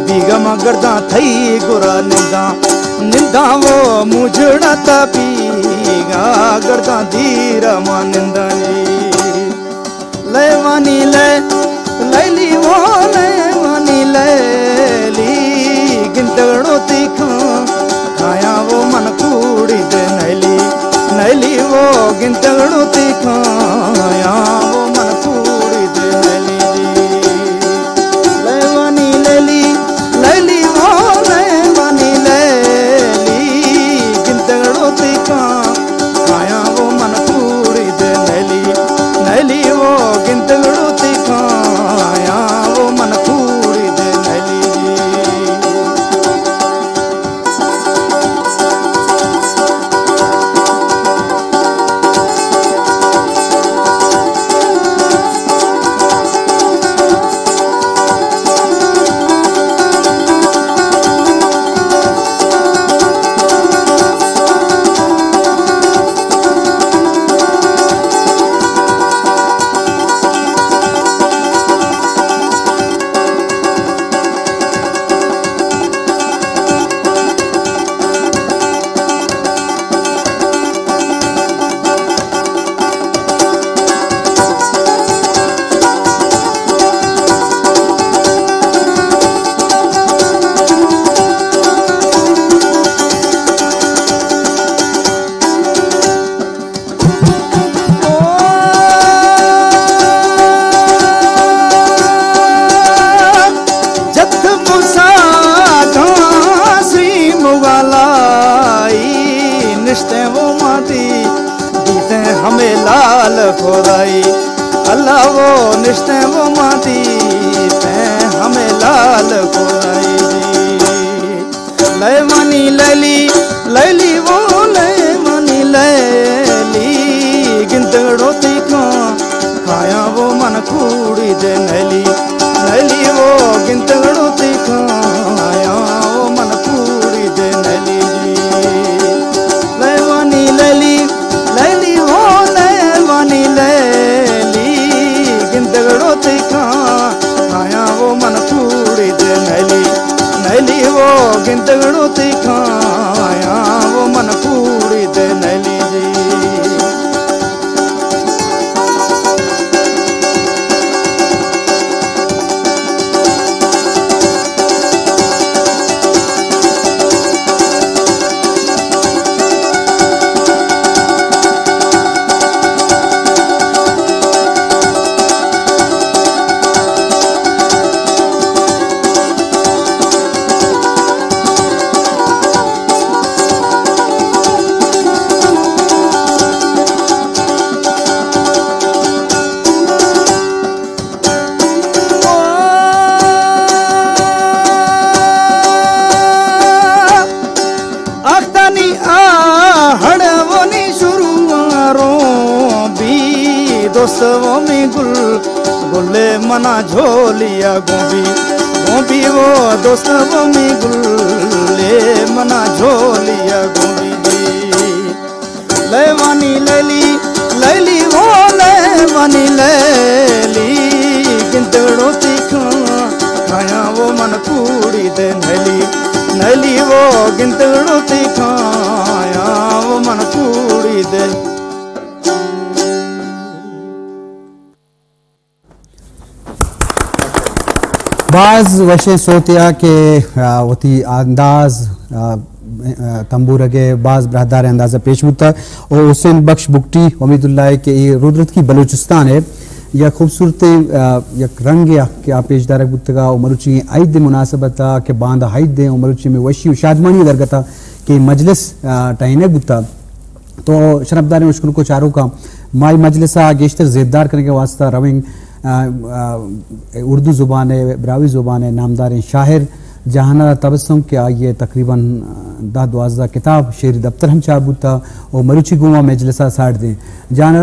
بیگا ما گرداں تئی گورا ننداں، ننداں وہ مجڑا تا بیگا گرداں دیر ما ننداں جی۔ لیوانی لے، لیلی وہ لیوانی لیلی، گندڑو تیکھاں، کھایاں وہ من کوڑی دے نیلی، نیلی وہ گندڑو تیکھاں، کھایاں وہ من کوڑی دے نیلی جی۔ لیوانی لیلی، لیلی وہ لیوانی لیلی، گندڑو تیکھاں، کھایاں وہ من کوڑی دے نیلی، نیلی وہ گندڑو تیکھاں، کھایاں وہ من کوڑی دے نیلی۔ جت مسا گاں سیم والائی، نشتے وہ ماتی دیتے ہمیں لال خدائی، اللہ وہ نشتے وہ ماتی دیتے ہمیں لال خدائی جی۔ لیوانی لیلی، لیلی وہ لیوانی لیلی، گندڑو تیکھاں، کھایاں وہ من کوڑی دے نیلی، نیلی وہ گندڑو تیکھاں، کھایاں وہ من کوڑی دے نیلی جی۔ لیوانی لیلی، لیلی وہ لیوانی لیلی، گندڑو تیکھاں، کھایاں وہ من کوڑی دے نیلی، نیلی وہ گندڑو تیکھاں، کھایاں وہ من کوڑی دے نیلی جی۔ آختانی آہڑ ونی شروع روں بی، دوست وہ می گل، گلے منا جھولیا گوں بی، گوں بی وہ دوست وہ می گلے منا جھولیا گوں بی۔ لیوانی لیلی، لیلی وہ لیوانی لیلی، گندڑو تیکھاں، کھایاں وہ من کوڑی دے نیلی، نیلی وہ گندڑو تیکھاں، کھایاں وہ من کوڑی دے۔ باز وشیں صوتے آ کہ، آ، وتی انداز، آ، آ، تمبورگ ء باز براہداریں انداز ء پیش بوتگ۔ و حسین بخش بگٹی، امید اللہ ء کہ اے رودرتکی بلوچستان ء یک خوبصورتیں، آ، یک رنگے آ کہ آ پیش دارگ بوتگ ء و مروچی عید ء مناسبت ء کہ باندا عید ء و مروچی میں وشی و شادمانی درگت ء کہ مجلس، آ، ٹہینگ بوتگ۔ تو شرپداریں اشکنوک و چاروکاں، ما اے مجلس ء گیشتر زیبدار کنگ ء واستہ رویں، آ، آ، اردو زبان ء، براہوئی زبان ء نامداریں شاعر جہانارا تبسم کہ آئی ء تقریباً دہ دوازدہ کتاب شعری دپتر ہم چاپ بوتگ و مروچی گوں ما مجلس ء ساڑ دیں۔ جہانارا